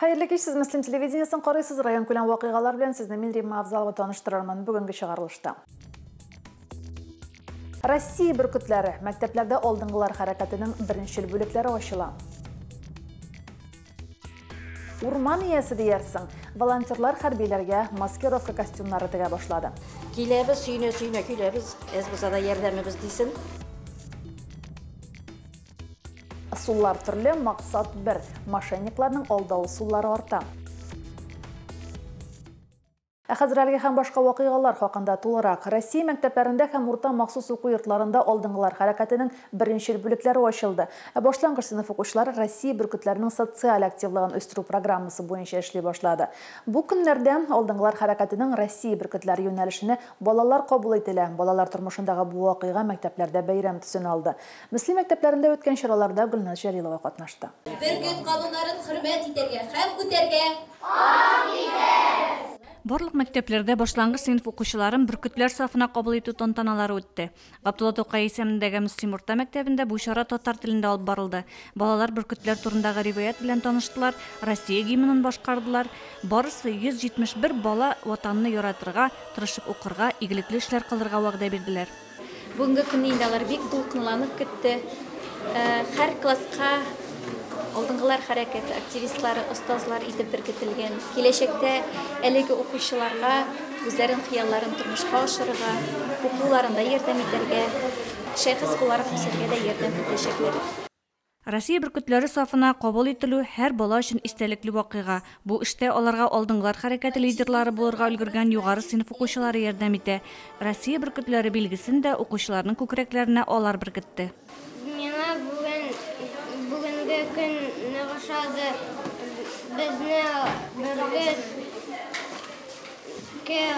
Хәерле кич, сез Мөслим телевидениесен карыйсыз. Районкүләм вакыйгалар белән сезне мин, Римма Авзалова, таныштырырмын бүгенге чыгарылышта. Россия бөркетләре мәктәпләрдә алдынгылар хәрәкәтенең беренчел бүлекләре ачыла. Урман иясе диярсең, волонтерлар хәрбиләргә маскировка костюмнары тегә башлады. Киләбез, сөенә-сөенә киләбез, әз булса да ярдәмебез тисен. Ысуллар төрле, максат бер. Мошенникларның алдау ысуллары арта. Ә хәзер әлеге һәм башка вакыйгалар хакында тулырак. Россия мәктәпләрендә һәм урта махсус уку йортларында алдынгылар хәрәкәтенең беренчел бүлекләре ачылды. Ә башлангыч сыйныф укучылары Россия бөркетләренең социаль активлыгын үстерү программасы буенча эшли башлады. Бу көннәрдә алдынгылар хәрәкәтенең Россия бөркетләре юнәлешенә балалар кабул ителә. Балалар тормышындагы бу вакыйга мәктәпләрдә бәйрәм төсен алды. Мөслим мәктәпләрендә үткән чараларда Гөлназ Җәлилова катнашты. Бөркет кануннарын хөрмәт итәргә һәм үтәргә. Барлык мәктәпләрдә башлангыч сыйныф укучыларын бөркетләр сафына кабул итү тантаналары үтте. Габдулла Тукай исемендәге Мөслим урта мәктәбендә бу чара татар телендә алып барылды. Балалар бөркетләр турындагы риваять белән таныштылар, Россия гимнын башкардылар. Барысы 171 бала ватанны яратырга, тырышып укырга, игелекле эшләр кылырга вәгъдә бирделәр. Бүгенге көнне инде алар бик дулкынланып көтте. Һәр класска алдынгылар хәрәкәте активистлары, остазлар итеп беркетелгән. Киләчәктә әлеге укучыларга үзләрен хыялларын тормышка ашырырга, укуларында ярдәм итәргә, шәхес буларак үсәргә дә ярдәм итәчәкләр. Россия бөркетләре сафына кабул ителү һәр бала өчен истәлекле вакыйга. Бу эштә аларга алдынгылар хәрәкәте лидерлары булырга өлгергән югары сыйныф укучылары ярдәм итә. Россия бөркетләре билгесен дә укучыларның күкрәкләренә алар беркетте. Миңа бүгенге көн нык ошады. Безне бөркеткә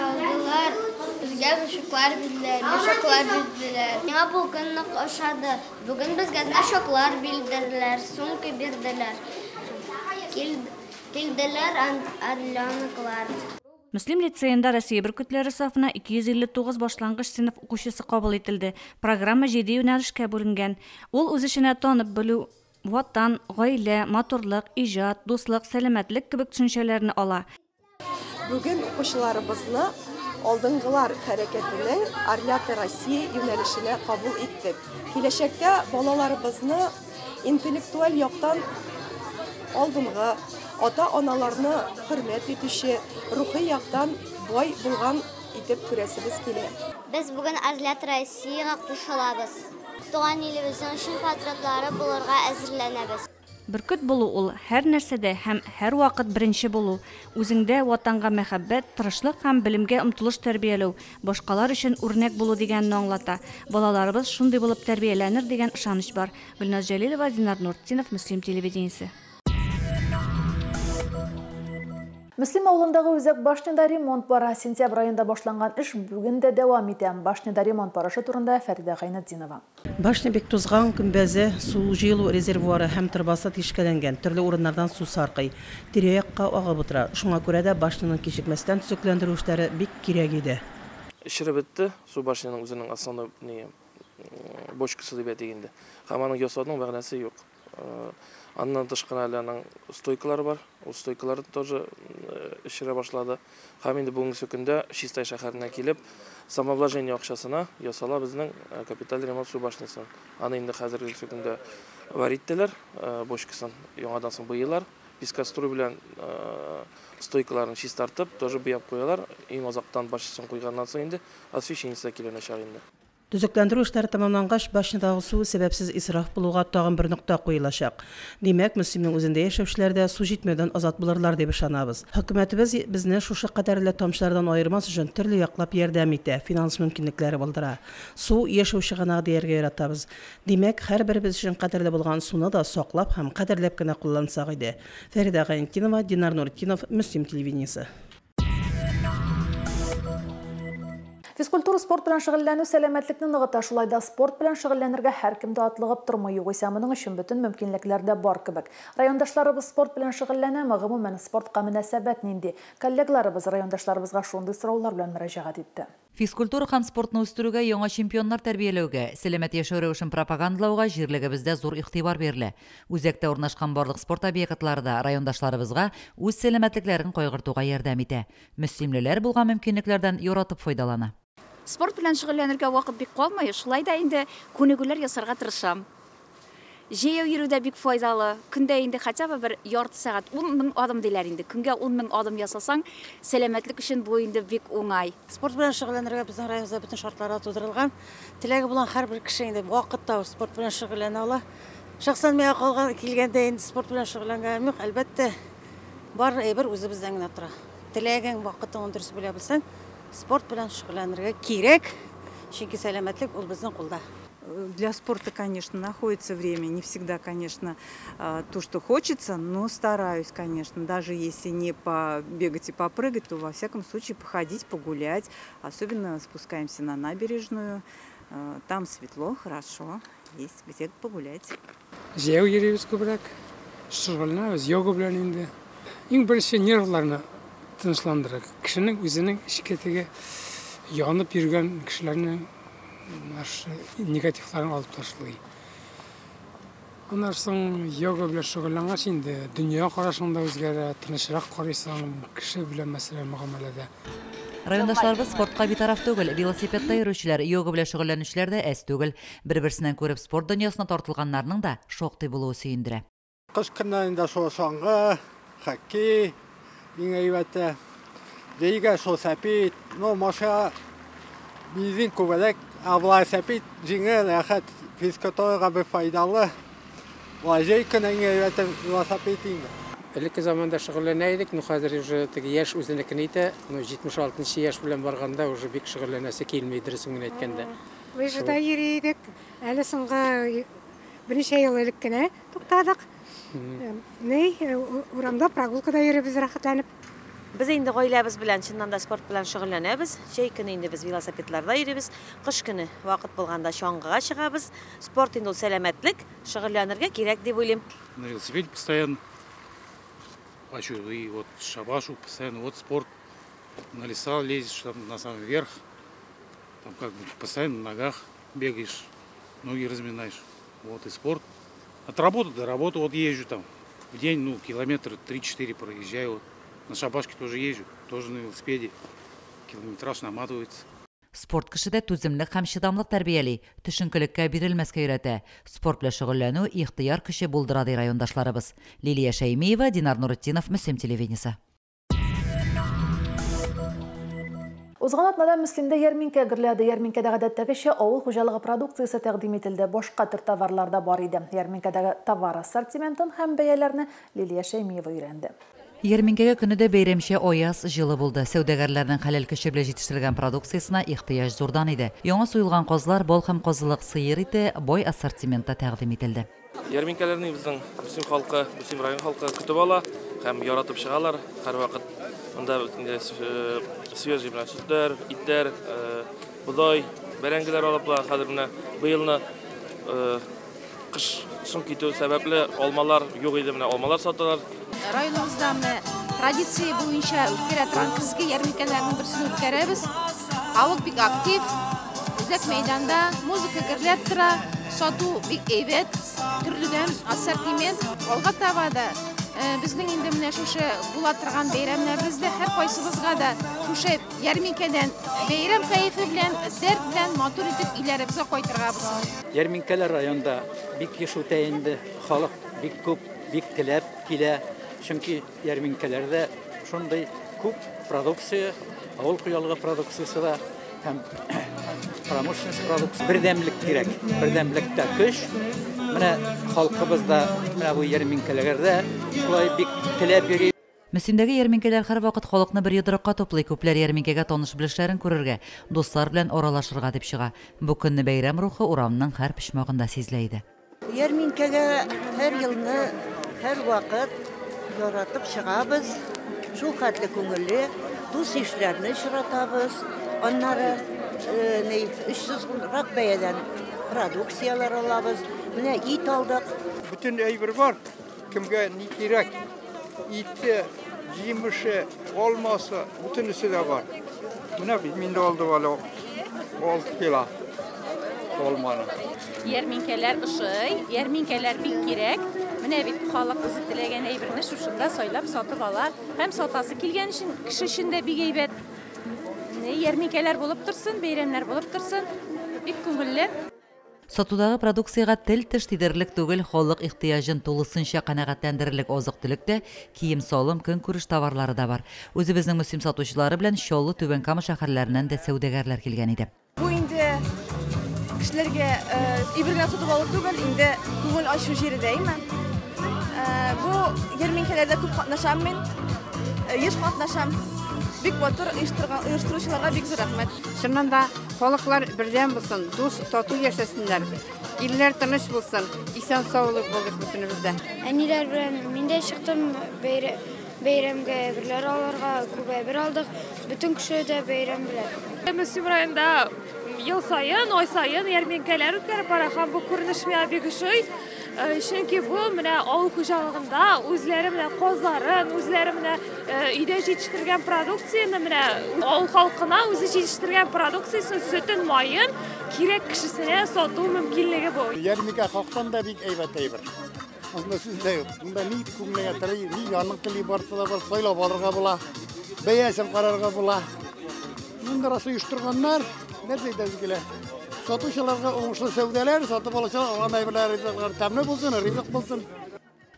алдылар. Безгә значоклар бирделәр, мешоклар бирделәр. Миңа бу көн нык ошады. Бүген безгә значоклар бирделәр, сумка бирделәр. Килделәр орленоклар. Мөслим лицеенда Россия бөркетләре сафына 259 башлангыч сыйныф укучысы кабул ителде. Программа 7 юнәлешкә бүленгән. Ул үз эченә танып белү, ватан, гаилә, матурлык, иҗат, дуслык, сәламәтлек кебек төшенчәләрне ала. Бүген укучыларыбызны алдынгылар хәрәкәтенең Орлята России юнәлешенә кабул иттек. Киләчәктә балаларыбызны интеллектуаль яктан алдынгы, ата-аналарны хөрмәт итүче, рухи яктан бай булган итеп күрәсебез килә. Без бүген Орлята Россиягә кушылабыз. Туган илебезнең чын патриотлары булырга әзерләнәбез. Бөркет булу ул һәр нәрсәдә һәм һәр вакыт беренче булу. Үзеңдә ватанга мәхәббәт, тырышлык һәм белемгә омтылыш тәрбияләү, башкалар өчен үрнәк булу дигәнне аңлата. Балаларыбыз шундый булып тәрбияләнер дигән ышаныч бар. Гөлназ Җәлилова, Динар Нуртдинов, Мөслим телевидениесе. Мөслим авылындагы үзәк башняда ремонт бара. Сентябрь аенда башланган эш бүген дә дәвам итә. Башняда ремонт барышы турында Фәридә Гайнетдинова. Башня бик тузган, көмбәзе, су җыелу резервуары һәм торбасы тишкәләнгән, төрле урыннардан су саркый. Тирә-якка агып утыра. Шуңа күрә дә башняның кичекмәстән төзекләндерү эшләре бик кирәк иде. Эшереп бетте. Су башняның үзенең основной бочкасы дип әйтик инде. Һәм аның ясауның мәгънәсе юк. Аннан тыш кына әле аның стойкалары бар. Ул стойкалар тоже эшерә башлады. Һәм инде бүгенге көндә Чистай шәһәренә килеп, самовложение акчасына ясала безнең капиталь ремонт су башнясын. Аны инде хәзерге көндә варить итәләр, бочкасын яңадан соң буйыйлар. Пескоструй белән стойкаларын чистартып, тоже буяп куялар. Иң азактан башнясын куйганнан соң инде освещение киленәчәк инде. Төзекләндерү эшләре тәмамлангач, башнядагы су сәбәпсез исраф булуга тагын бер нокта куелачак. Димәк, Мөслимнең үзендә яшәүчеләр дә су җитмәүдән азат булырлар дип ышанабыз. Хөкүмәтебез безне шушы кадәрле тамчылардан аермас өчен төрле яклап ярдәм итә, финанс мөмкинлекләре булдыра. Су яшәү чыганагы дияргә яратабыз. Димәк, һәрберебез өчен кадерле булган суны да саклап һәм кадерләп кенә куллансак иде. Фәридә Гайнетдинова, Динар Нуртдинов, Мөслим телевидениесе. Физкультура спорт белән шөгыльләнү сәламәтлекне ныгыта, шулай да спорт белән шөгыльләнергә һәркем дә атлыгып тормый, югыйсә моның өчен бөтен мөмкинлекләр дә бар кебек. Райондашларыбыз спорт белән шөгыльләнәме, гомумән спортка мөнәсәбәт нинди? Коллегаларыбыз райондашларыбызга шундый сораулар белән мөрәҗәгать итте. Физкультура һәм спортны үстерүгә, яңа чемпионнар тәрбияләүгә, сәламәт яшәү рәвешен пропагандалауга җирлегебездә зур игътибар бирелә. Үзәктә урнашкан барлык спорт объектлары да райондашларыбызга үз сәламәтлекләрен кайгыртуга ярдәм итә. Мөслимлеләр булган мөмкинлекләрдән яратып файдалана. Спорт белән шөгыльләнергә вакыт бик калмый, шулай да инде күнегүләр ясарга тырышам. Җәяү йөрү дә бик файдалы. Көндә инде хотя бы бер ярты сәгать, 10 мең адым диләр инде. Көнгә 10 мең адым ясасаң, сәламәтлек өчен бу инде бик уңай. Спорт белән шөгыльләнергә безнең районыбызда бөтен шартлар да тудырылган. Теләге булган һәрбер кеше инде вакыт табып спорт белән шөгыльләнә ала. Шәхсән миңа калган килгәндә инде спорт белән шөгыльләнгәнем юк. Әлбәттә, бар әйбер үзебездән генә тора. Теләгең, вакытыңны дөрес бүлә белсәң, спорт белән шөгыльләнергә кирәк, чөнки сәламәтлек ул безнең кулда. Для спорта, конечно, находится время. Не всегда, конечно, то, что хочется, но стараюсь, конечно. Даже если не побегать и попрыгать, то, во всяком случае, походить, погулять. Особенно спускаемся на набережную. Там светло, хорошо, есть где погулять. Җәяү йөрибез күбрәк, шөгыльләнәбез, йога белән инде. Иң беренче нервларны тынычландыра. Кешенең үзенең эчке теге янып йөргән кешеләрнең негативларын алып ташлый. Аннан соң йога белән шөгыльләнгәч инде дөнья карашың да үзгәрә, тынычрак карыйсың, кеше белән мәсәлән мөгамәләдә. Райондашларыбыз спортка битараф түгел, велосипедта йөрүчеләр, йога белән шөгыльләнүчеләр дә әз түгел. Бер-берсеннән күреп спорт дөньясына тартылганнарның да шактый булуы сөендерә. Кыш көннәрендә шул чаңгы, хоккей иң әйбәте. Җәйгә шул сәпит, но маша бензин күбрәк, ә болай сәпит җиңел, рәхәт, физкультурага бик файдалы. Болай җәй көне иң әйбәте велосипед инде. Элекке заманда шөгыльләнә идек, но хәзер уже теге яшь үзенекен итә, но 76 яшь белән барганда уже бик шөгыльләнәсе килми, дөресен генә әйткәндә. Лыжада йөри идек, әле соңгы берничә ел элек кенә туктадык. Ни, урамда прогулкада йөрибез рәхәтләнеп. Без инде гаиләбез белән чыннан да спорт белән шөгыльләнәбез. Җәй көне инде без велосипедларда йөрибез. Кыш көне вакыт булганда чаңгыга чыгабыз. Спорт инде ул сәламәтлек, шөгыльләнергә кирәк дип уйлыйм. На велосипеде постоянно хочу, и вот шабашу постоянно, вот спорт, на леса лезешь, там на самый верх, там как бы постоянно на ногах бегаешь, ноги разминаешь, вот и спорт. От работы до работы вот езжу там, в день, ну, километра 3-4 проезжаю, вот. На шабашке тоже езжу, тоже на велосипеде, километраж наматывается. Спорт кешедә түземлек һәм чыдамлык тәрбияли, төшенкелеккә бирелмәскә өйрәтә. Спорт белән шөгыльләнү ихтыяр көче булдыра, ди райондашларыбыз. Лилия Шәймиева, Динар Нуретдинов, Мөслим телевидениесе. Узган атнада Мөслимдә ярминкә гөрләде. Ярминкәдә гадәттәгечә авыл хуҗалыгы продукциясе тәкъдим ителде. Башка төр товарлар да бар иде. Ярминкәдәге товар ассортиментын һәм бәяләрне Лилия Шәймиева өйрәнде. Ярминкәгә көне дә бәйрәмчә аяз җылы булды. Сәүдәгәрләрнең хәләл көче белән җитештерелгән продукциясенә ихтыяҗ зурдан иде. Яңа суелган казлар, бал һәм казылык, сыер ите бай ассортиментта тәкъдим ителде. Ярминкәләрне безнең Мөслим халкы, Мөслим район халкы көтеп ала һәм яратып чыгалар. Һәрвакыт монда свежий белән сөтләр, итләр, бодай, бәрәңгеләр алып, хәзер менә быелны кыш соң китү сәбәпле алмалар юк иде, менә алмалар саталар. Районыбызда менә традиция буенча үткәрә торган көзге ярминкәләрнең берсен үткәрәбез. Халык бик актив, үзәк мәйданда музыка гөрләп тора, сату бик әйбәт, төрледән ассортимент. Алга таба да безнең инде менә шушы була торган бәйрәмнәребездә һәр кайсыбызга да шушы ярминкәдән бәйрәм кәефе белән, дәрт белән матур итеп өйләребезгә кайтырга булсын. Ярминкәләр районда бик еш үтә инде, халык бик күп, бик теләп килә. Чөнки ярминкәләрдә шундый күп продукция, авыл хуҗалыгы продукциясе да һәм промышленность продукциясе. Бердәмлек кирәк, бердәмлектә көч. Менә халкыбыз да менә бу ярминкәләрдә шулай бик теләп йөри. Мөслимдәге ярминкәләр һәрвакыт халыкны бер йодрыкка туплый. Күпләр ярминкәгә таныш-белешләрен күрергә, дуслар белән аралашырга дип чыга. Бу көнне бәйрәм рухы урамның һәр почмагында сизелә иде. Ярминкәгә һәр елны, һәр вакыт яратып чыгабыз. Шул хәтле күңелле, дус ишләрне очратабыз. Аннары 300 бәядән продукцияләр алабыз. Менә ит алдык. Бөтен әйбер бар, кемгә ни кирәк. Ите, җимеше, алмасы, бөтенесе дә бар. Менә мин дә алдым әле 6 кило алманы. Ярминкәләр ошый, ярминкәләр бик кирәк. Менә бит халык үзе теләгән әйберне шушында сайлап сатып ала. Һәм сатасы килгән өчен, кеше өчен дә бик әйбәт. Ярминкәләр булып торсын, бәйрәмнәр булып торсын. Бик күңелле. Сатудагы продукциягә тел-теш тидерерлек түгел, халык ихтыяҗын тулысынча канәгатьләндерерлек азык-төлек тә, кием-салым, көнкүреш товарлары да бар. Үзебезнең Мөслим сатучылары белән Чаллы, Түбән Кама шәһәрләреннән дә сәүдәгәрләр килгән иде. Бу инде кешеләргә әйбер генә сатып алу түгел, инде күңел ачу җире дә, әйме? Бу ярминкәләрдә күп катнашам мин, еш катнашам. Бик матур оештырган, оештыручыларга бик зур рәхмәт. Чыннан да халыклар бердәм булсын, дус, тату яшәсеннәр. Илләр тыныч булсын, исән саулык булыйк бөтенебез дә. Әниләр белән мин дә чыктым бәйрәмгә әйберләр алырга, күп әйбер алдык. Бөтен кеше дә бәйрәм белән. Мөслим районында ел саен, ай саен ярминкәләр үткәреп бара һәм бу күренеш миңа бик ошый. Чөнки бу менә авыл хуҗалыгында үзләре менә казларын, үзләре менә өйдә җитештергән продукцияне менә авыл халкына үзе җитештергән продукциясен, сөтен, маен кирәк кешесенә сату мөмкинлеге бу. Ярминкә хактан да бик әйбәт әйбер. Монда сүз дә юк. Монда ни күңелеңә тели, ни җаның тели барсы да бар, сайлап алырга була, бәясен карарга була. Монда рас оештырганнар, нәрсә әйтәсе килә? Сатучыларга уңышлы сәүдәләр, сатып алучылар алган әйберләр ризыклар тәмле булсын, ризык булсын.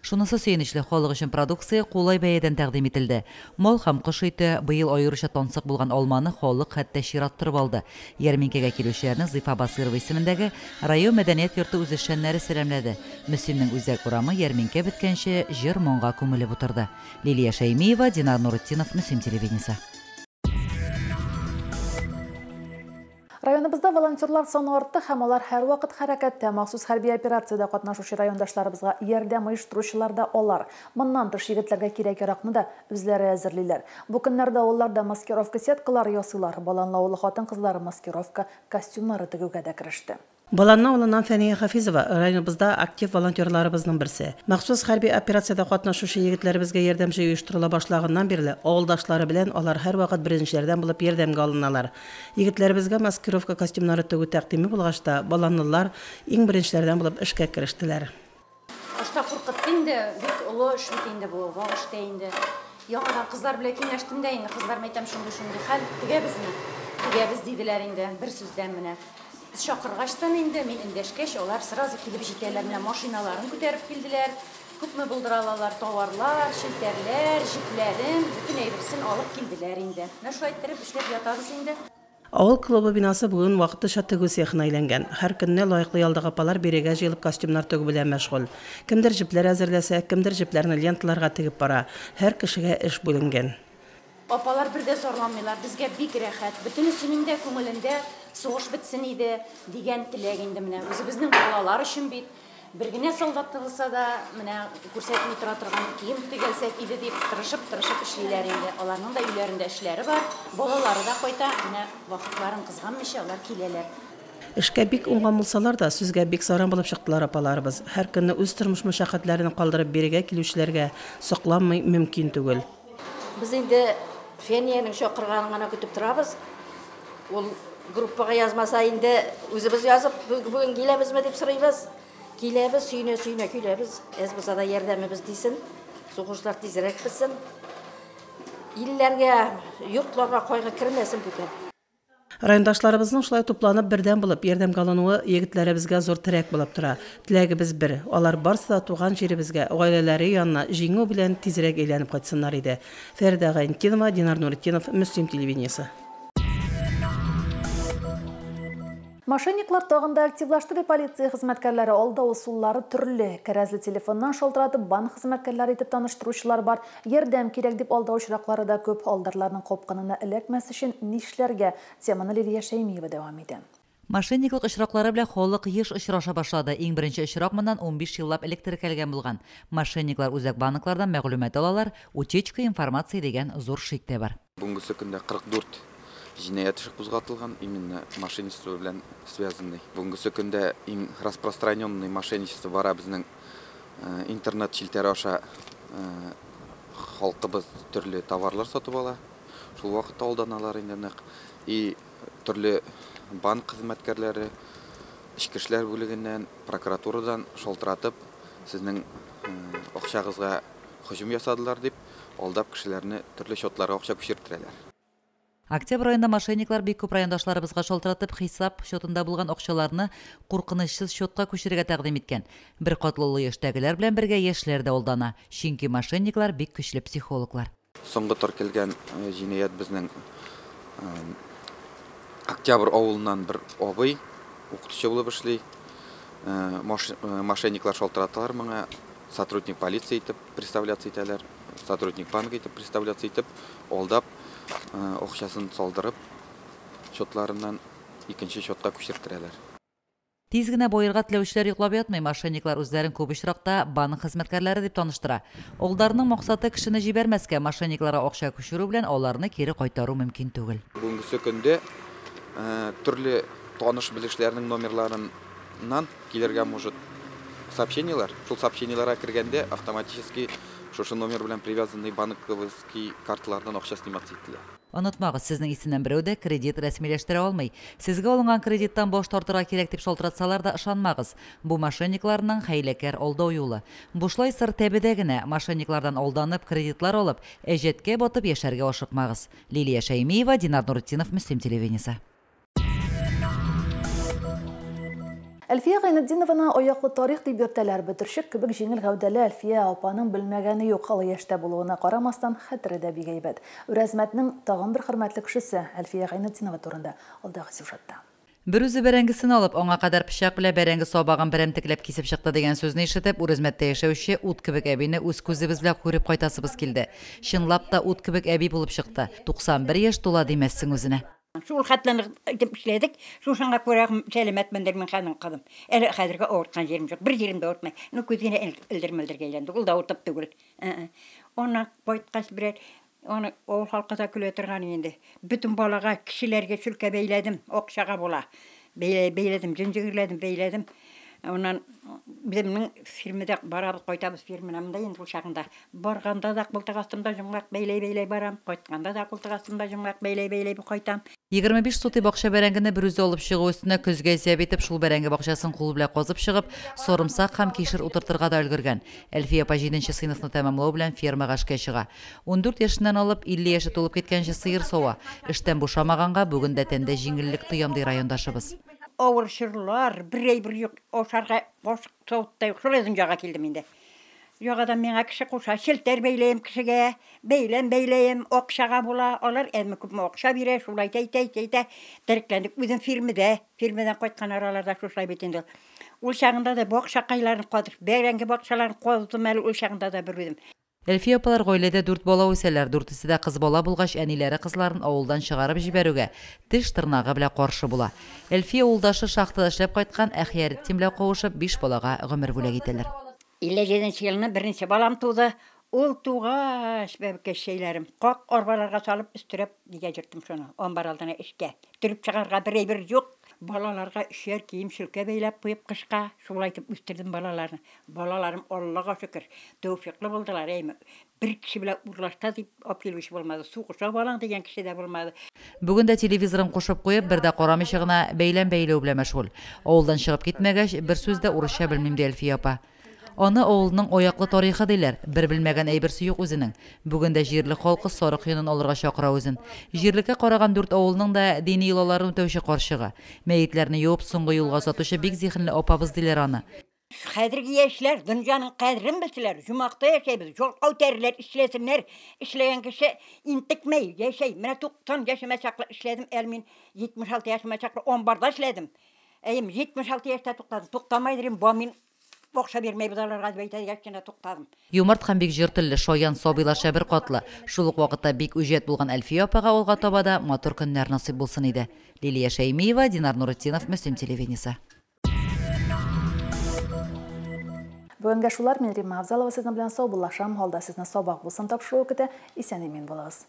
Шунысы сөенечле, халык өчен продукция кулай бәядән тәкъдим ителде. Мал һәм кош ите, быел аеруча тансык булган алманы халык хәтта чират торып алды. Ярминкәгә килүчеләрне Зыйфа Басыйрова исемендәге район мәдәният йорты үзешчәннәре сәламләде. Мөслимнең үзәк урамы ярминкә беткәнче җыр-моңга күмелеп утырды. Лилия Шәймиева, Динар Нуретдинов, Мөслим телевидениесе. Районыбызда волонтерлар саны артты һәм алар һәрвакыт хәрәкәттә. Махсус хәрби операциядә катнашучы райондашларыбызга ярдәм оештыручылар да алар. Моннан тыш егетләргә кирәк-яракны да үзләре әзерлиләр. Бу көннәрдә авылларда маскировка сеткалары ясыйлар. Баланлы авылы хатын-кызлары маскировка костюмнары тегүгә дә кереште. Баланлы авылыннан Фәния Хафизова районыбызда актив волонтерларыбызның берсе. Махсус хәрби операциядә катнашучы егетләребезгә ярдәмче оештырыла башлаганнан бирле авылдашлары белән алар һәрвакыт беренчеләрдән булып ярдәмгә алыналар. Егетләребезгә маскировка костюмнары тегү тәкъдиме булгач та, баланлылар иң беренчеләрдән булып эшкә керештеләр. Башта куркытты инде, бик олы эш бит инде бу, вак эш тә инде. Яңадан кызлар белән киңәштем дә инде, кызлар әйтәм, шундый-шундый хәл, тегәбезме? Тегәбез диделәр инде, бер сүздән менә. Без чакыргачтан инде, мин эндәшкәч, алар сразу килеп җитәләр, менә машиналарын күтәреп килделәр. Күпме булдыра алалар, товарлар, челтәрләр, җепләрен, бөтен әйберсен алып килделәр инде. Менә шулай иттереп эшләп ятабыз инде. Авыл клубы бинасы бүген вакытлыча тегү цехына әйләнгән. Һәр көнне лаеклы ялдагы апалар бирегә җыелып костюмнар тегү белән мәшгуль. Кемдер җепләр әзерләсә, кемдер җепләрне ленталарга тегеп бара. Һәр кешегә эш бүленгән. Апалар бер дә зарланмыйлар, безгә бик рәхәт. Бөтенесенең дә күңелендә сугыш бетсен иде дигән теләк инде менә. Үзебезнең балалар өчен бит. Бер генә солдат булса да, менә күрсәтми тора торган кием тегелсәк иде дип тырышып-тырышып эшлиләр инде. Аларның да өйләрендә эшләре бар, балалары да кайта, менә вакытларын кызганмыйча алар киләләр. Эшкә бик уңган булсалар да, сүзгә бик саран булып чыктылар апаларыбыз. Һәр көнне үз тормыш мәшәкатьләрен калдырып бирегә килүчеләргә сокланмый мөмкин түгел. Без инде Фәниянең чакырганын гына көтеп торабыз. Ул группага язмаса инде үзебез язып, бүген киләбезме дип сорыйбыз. Киләбез, сөенә-сөенә киләбез. Әз булса да ярдәмебез тисен, сугышлар тизрәк бетсен. Илләргә, йортларга кайгы кермәсен бүтән. Райондашларыбызның шулай тупланып бердәм булып ярдәмгә алынуы егетләребезгә зур терәк булып тора. Теләгебез бер, алар барсы да туган җиребезгә, гаиләләре янына җиңү белән тизрәк әйләнеп кайтсыннар иде. Фәридә Гайнетдинова, Динар Нуретдинов, Мөслим телевидениесе. Мошенниклар тагын да активлашты дип полиция хезмәткәрләре алдау ысуллары төрле. Кәрәзле телефоннан шалтыратып банк хезмәткәрләре итеп таныштыручылар бар. Ярдәм кирәк дип алдау очраклары да күп. Алдарларның капкынына эләкмәс өчен нишләргә? Теманы Лилия Шәймиева дәвам итә. Мошенниклык очраклары белән халык еш очраша башлады. Иң беренче очрак моннан 15 еллап элек теркәлгән булган. Мошенниклар үзәк банклардан мәгълүмат алалар, утечка информации дигән зур шик тә бар. Бүгенге көндә 44 җинаять эше кузгатылган, именно мошенничество белән связанный. Бүгенге көндә иң распространенный мошенничество бара безнең интернет челтәре аша халкыбыз төрле товарлар сатып ала. Шул вакытта алданалар инде нык. И төрле банк хезмәткәрләре, эчке эшләр бүлегеннән, прокуратурадан шалтыратып, сезнең акчагызга һөҗүм ясадылар дип, алдап кешеләрне төрле счетларга акча күчерттерәләр. Октябрь аенда мошенниклар бик күп райондашларыбызга шалтыратып, хисап счетында булган акчаларны куркынычсыз счетка күчерергә тәкъдим иткән. Беркатлы олы яшьтәгеләр белән бергә яшьләр дә алдана, чөнки мошенниклар бик көчле психологлар. Соңгы теркәлгән җинаять безнең Октябрь авылыннан бер абый укытучы булып эшли. Мошенниклар шалтыраталар моңа, сотрудник полиции итеп представляться итәләр, сотрудник банка итеп представляться итеп, алдап, акчасын салдырып, счетларыннан икенче счетка күчерттерәләр. Тиз генә баерга теләүчеләр йоклап ятмый, мошенниклар үзләрен күп очракта банк хезмәткәрләре дип таныштыра. Алдарның максаты кешене җибәрмәскә, мошенникларга акча күчерү белән аларны кире кайтару мөмкин түгел. Бүгенге көндә төрле таныш-белешләрнең номерларыннан килергә может сообщениелар. Шул сообщениеларга кергәндә автоматически шушы номер белән привязанный банковский карталардан акча сниматься ителә. Онытмагыз, сезнең исемнән берәү дә кредит рәсмиләштерә алмый. Сезгә алынган кредиттан баш тартырга кирәк дип шалтыратсалар да ышанмагыз. Бу мошенникларның хәйләкәр алдау юлы. Бушлай сыр тәбедә генә мошенниклардан алданып, кредитлар алып, әҗәткә батып яшәргә ашыкмагыз. Лилия Шәймиева, Динар Нуретдинов, Мөслим телевидениесе. Әлфия Гайнетдинованы аяклы тарих дип йөртәләр. Бөтерчек кебек җиңел гәүдәле Әлфия апаның белмәгәне юк. Олы яшьтә булуына карамастан, хәтере дә бик әйбәт. Үрәзмәтнең тагын бер хөрмәтле кешесе Әлфия Гайнетдинова турында алдагы сюжетта. Бер үзе бәрәңгесен алып, аңа кадәр пычак белән бәрәңге сабагын берәмтекләп кисеп чыкты дигән сүзне ишетеп, Үрәзмәттә яшәүче ут кебек әбине үз күзебез белән күреп кайтасыбыз килде. Чынлап та ут кебек әби булып чыкты. 91 яшь тула димәссең үзенә. Шул хәтләнеп итеп эшләдек, шушыңа күрә сәламәтмендер мин хәзер кызым. Әле хәзергә авырткан җирем юк, бер җирем дә авыртмый. Ну күз генә элдер-мелдергә әйләнде, ул да авыртып түгел. Аннан кайткач берәр, аны авыл халкы да көлә торган инде. Бөтен балага, кешеләргә шүлкә бәйләдем, акчага була. Бәйләдем, җинҗирләдем, бәйләдем. Аннан безнең фирмада барабыз, кайтабыз фирмадан да инде ул чагында. Барганда да култык астымда җомгак бәйләй-бәйләй барам, кайтканда да култык астымда җомгак бәйләй-бәйләй кайтам. 25 сотый бакча бәрәңгене бер үзе алып чыгу өстенә көзгә исәп итеп, шул бәрәңге бакчасын кул белән казып чыгып, сарымсак һәм кишер утыртырга да өлгергән. Әлфия апа 7нче сыйныфны тәмамлау белән фермага эшкә чыга. 14 яшеннән алып 50 яше тулып киткәнче сыер сава. Эштән бушамаганга бүген дә тәндә җиңеллек тоям ди райондашыбыз. Авыр чорлар, бер әйбер юк, ашарга кашык савыт та юк. Шулай дөньяга килдем инде. Ягадан миңа кеше куша, челтәр бәйләем кешегә, бәйләм бәйләем, акчага була. Алар әзме күпме акча бирә, шулай әйтә, терекләндек. Үзем фирмада, фирмадан кайткан араларда шулай бит инде. Ул чагында да бакчакайларын казып, бәрәңге бакчаларын каздым әле ул чагында да бер үзем. Әлфия апалар гаиләдә 4 бала үсәләр. Дүртесе дә кыз бала булгач, әниләре кызларын авылдан чыгарып җибәрүгә теш тырнагы белән каршы була. Әлфия улдашы шахтада эшләп кайткан Әхияретдин белән кавышып 5 балага гомер бүләк итәләр. 57 елны беренче балам туды. Ул тугач, бәбкәчәйләрем, как арбаларга салып өстерәп нигә йөрттем шуны, амбар алдына эшкә. Төреп чыгарга бер әйбер юк. Балаларга өчәр кием шөлкә бәйләп куеп кышка, шулай итеп үстердем балаларны. Балаларым Аллага шөкер, тәүфиклы булдылар, әйме. Бер кеше белән урлашта дип алып килүче булмады, сугыша балаң дигән кеше дә булмады. Бүген дә телевизорын кушып куеп, бер дә карамыйча гына бәйләм бәйләү белән мәшгуль. Авылдан чыгып китмәгәч, бер сүз дә урысча белмим ди Әлфия апа. Аны авылның аяклы тарихы диләр. Бер белмәгән әйберсе юк үзенең. Бүген дә җирле халкы сарык йонын алырга чакыра үзен. Җирлеккә караган 4 авылның да дини йолаларын үтәүче карчыгы. Мәетләрне юып, соңгы юлга озатучы бик зиһенле апабыз диләр аны. Хәзерге яшьләр дөньяның кадерен белсәләр, җомакта яшәйбез, ялкау тәреләр эшләсеннәр, эшләгән кеше интекмәй яшәй. Менә 90 яшемә чаклы эшләдем, әле мин 76 яшемә чаклы амбарда эшләдем. Әйем, 76 яшьтә туктадым. Туктамай дирем, бу мин акча бирмәйбез аларга дип әйтә дигәч кенә туктадым. Юмарт һәм бик җор телле, шаян, сабыйларча бер катлы. Шул ук вакытта бик үҗәт булган Әлфия апага алга таба да матур көннәр насыйп булсын иде. Лилия Шәймиева, Динар Нуретдинов, Мөслим телевидениесе. Бүгенгә шулар, мин Римма Авзалова сезнең белән саубуллашам. Алда сезне сабак булсын тапшыруы көтә. Исән-имин булыгыз.